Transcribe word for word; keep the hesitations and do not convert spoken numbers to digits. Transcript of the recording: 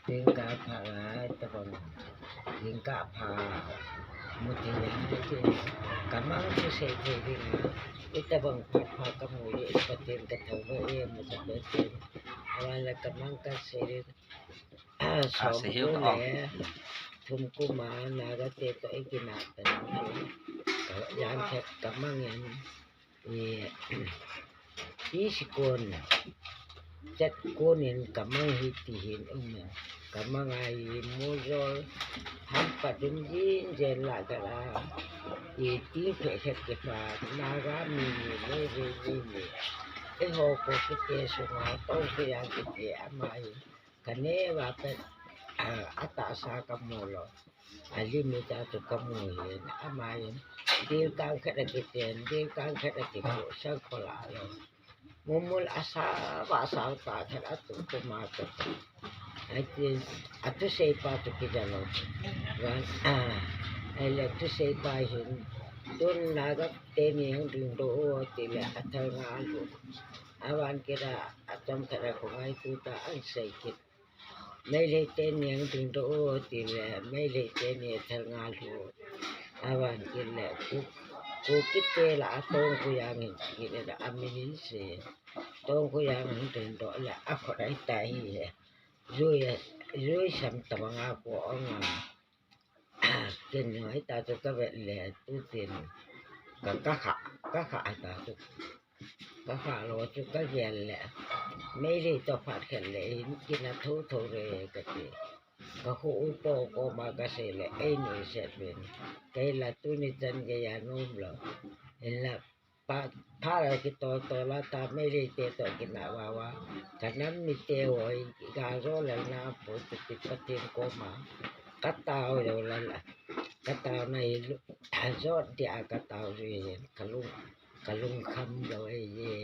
Jingkah pha lai tabang, jingkah pha mu thei a, kamang chu sei thei ding a, itobang phat pha kamu le Pathen kathangvah e, mu Pathen. Avan le kamang kasei ding. Ah, som sei hiu kum ka. Le thum kum a Naga te toh ikinah tan chu, ka, jan khat kamang in, i, i sikon, chat kon in kamang hi ti hin um in, kamang a hi mujol, hampa dum jin jen la ka la, i ti phe khat ke pa, Naga mi ni, Meitei mi ni, eiho ko kite sunga, tong ke yang kite ama hi. Kaneh uva pet, ah, atahsa kamu lou. Alimit a chu kamu hin, ama hin, dil kang khat akiten, dil kang khat akipoh, sang khola lou. Mumul asa, va sang ta khat atu kuma khat. Atin, athusei pa chu kija lou. Van, ah, ahile thusei pa hin, tun Naga teni hung dingdoh u tile, athal nga lou. Avan kit a, achom khat a khongai tu ta, ahin sei kit. Meitei teni hung dingdoh u tile, Meitei teni athal nga lou. Avan kit le, Ku, Kuki te la a Tongkhu jang hin kit le, amin hin sei. Tongkhu jang hin dingdoh le, akhut ahi ta hi he. Jui, jui sam tabang a ko ong a. Ken hoi ta chu kavet le, tu tin. Ka, kakha, kakha ta chu. Kakha lou chu kagel le. Meitei toh phat khat le, hin kina thotho re kati. Kakho upa koma kasei le, ei nuisat uvin. Kei la tuni chan geiya nom lou. Hinla, pa, phat a kitoh toh la ta Meitei te toh kinah uva uva. Kanam mite hoi, ga jo le na po tu ti Pathen koma. Katao lou la la. Katao na hi lu, jot dia katao ju hin. Kalung, kalung kham lou e ye.